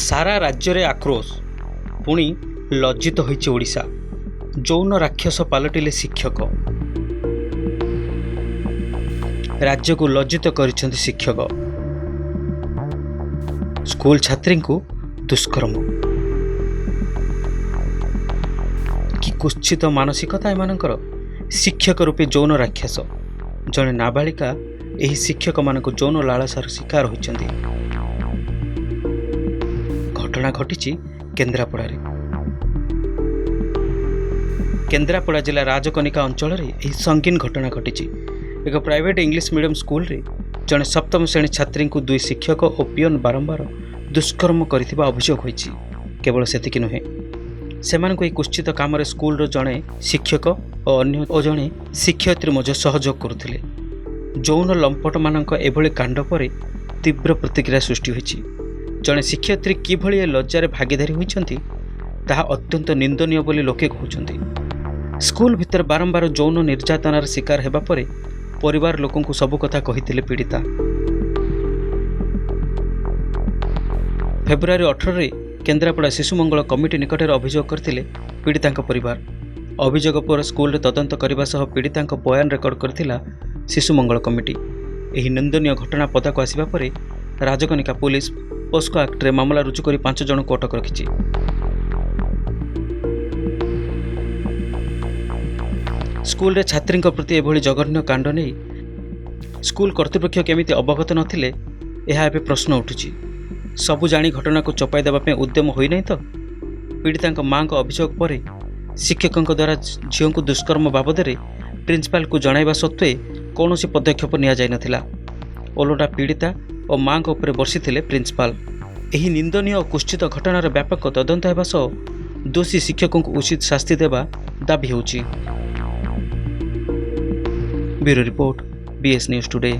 ସାରା ରାଜ୍ୟରେ ଆକ୍ରୋଶ, ପୁଣି ଲଜ୍ଜିତ ହୋଇଛି ଓଡ଼ିଶା। ଯୌନ ରାକ୍ଷସ ପାଲଟିଲେ ଶିକ୍ଷକ। ରାଜ୍ୟକୁ ଲଜ୍ଜିତ କରିଛନ୍ତି ଶିକ୍ଷକ। ସ୍କୁଲ ଛାତ୍ରୀଙ୍କୁ ଦୁଷ୍କର୍ମ, କି କୁତ୍ସିତ ମାନସିକତା ଏମାନଙ୍କର! ଶିକ୍ଷକ ରୂପେ ଯୌନ ରାକ୍ଷସ। ଜଣେ ନାବାଳିକା ଏହି ଶିକ୍ଷକମାନଙ୍କୁ ଯୌନ ଲାଳସାର ଶିକାର ହୋଇଛନ୍ତି। ଘଟଣା ଘଟିଛି କେନ୍ଦ୍ରାପଡ଼ାରେ। କେନ୍ଦ୍ରାପଡ଼ା ଜିଲ୍ଲା ରାଜକନିକା ଅଞ୍ଚଳରେ ଏହି ସଙ୍ଗୀନ ଘଟଣା ଘଟିଛି। ଏକ ପ୍ରାଇଭେଟ୍ ଇଂଲିଶ ମିଡିୟମ ସ୍କୁଲରେ ଜଣେ ସପ୍ତମ ଶ୍ରେଣୀ ଛାତ୍ରୀଙ୍କୁ ଦୁଇ ଶିକ୍ଷକ ଓ ପିଅନ ବାରମ୍ବାର ଦୁଷ୍କର୍ମ କରିଥିବା ଅଭିଯୋଗ ହୋଇଛି। କେବଳ ସେତିକି ନୁହେଁ, ସେମାନଙ୍କୁ ଏହି କୁତ୍ସିତ କାମରେ ସ୍କୁଲର ଜଣେ ଶିକ୍ଷକ ଓ ଅନ୍ୟ ଓ ଜଣେ ଶିକ୍ଷୟିତ୍ରୀ ମଧ୍ୟ ସହଯୋଗ କରୁଥିଲେ। ଯୌନ ଲମ୍ପଟମାନଙ୍କ ଏଭଳି କାଣ୍ଡ ପରେ ତୀବ୍ର ପ୍ରତିକ୍ରିୟା ସୃଷ୍ଟି ହୋଇଛି। ଜଣେ ଶିକ୍ଷୟିତ୍ରୀ କିଭଳି ଏ ଲଜ୍ଜାରେ ଭାଗିଦାରୀ ହୋଇଛନ୍ତି, ତାହା ଅତ୍ୟନ୍ତ ନିନ୍ଦନୀୟ ବୋଲି ଲୋକେ କହୁଛନ୍ତି। ସ୍କୁଲ ଭିତରେ ବାରମ୍ବାର ଯୌନ ନିର୍ଯାତନାର ଶିକାର ହେବା ପରେ ପରିବାର ଲୋକଙ୍କୁ ସବୁ କଥା କହିଥିଲେ ପୀଡ଼ିତା। ଫେବୃଆରୀ 18ରେ କେନ୍ଦ୍ରାପଡ଼ା ଶିଶୁ ମଙ୍ଗଳ କମିଟି ନିକଟରେ ଅଭିଯୋଗ କରିଥିଲେ ପୀଡ଼ିତାଙ୍କ ପରିବାର। ଅଭିଯୋଗ ପରେ ସ୍କୁଲରେ ତଦନ୍ତ କରିବା ସହ ପୀଡ଼ିତାଙ୍କ ବୟାନ ରେକର୍ଡ କରିଥିଲା ଶିଶୁ ମଙ୍ଗଳ କମିଟି। ଏହି ନିନ୍ଦନୀୟ ଘଟଣା ପଦାକୁ ଆସିବା ପରେ ରାଜକନିକା ପୋଲିସ ପୋସ୍କୋ ଆକ୍ଟରେ ମାମଲା ରୁଜୁ କରି 5 ଜଣଙ୍କୁ ଅଟକ ରଖିଛି। ସ୍କୁଲରେ ଛାତ୍ରୀଙ୍କ ପ୍ରତି ଏଭଳି ଜଘନ୍ୟ କାଣ୍ଡ ନେଇ ସ୍କୁଲ କର୍ତ୍ତୃପକ୍ଷ କେମିତି ଅବଗତ ନଥିଲେ, ଏହା ଏବେ ପ୍ରଶ୍ନ ଉଠୁଛି। ସବୁ ଜାଣି ଘଟଣାକୁ ଚପାଇ ଦେବା ପାଇଁ ଉଦ୍ୟମ ହୋଇନାହିଁ ତ? ପୀଡ଼ିତାଙ୍କ ମାଆଙ୍କ ଅଭିଯୋଗ ପରେ ଶିକ୍ଷକଙ୍କ ଦ୍ୱାରା ଝିଅଙ୍କୁ ଦୁଷ୍କର୍ମ ବାବଦରେ ପ୍ରିନ୍ସିପାଲକୁ ଜଣାଇବା ସତ୍ତ୍ୱେ କୌଣସି ପଦକ୍ଷେପ ନିଆଯାଇନଥିଲା। ଓଲଟା ପୀଡ଼ିତା ଓ ମାଆଙ୍କ ଉପରେ ବର୍ଷିଥିଲେ ପ୍ରିନ୍ସିପାଲ। ଏହି ନିନ୍ଦନୀୟ ଓ କୁତ୍ସିତ ଘଟଣାର ବ୍ୟାପକ ତଦନ୍ତ ହେବା ସହ ଦୋଷୀ ଶିକ୍ଷକଙ୍କୁ ଉଚିତ ଶାସ୍ତି ଦେବା ଦାବି ହେଉଛି। Bureau report, BS News Today.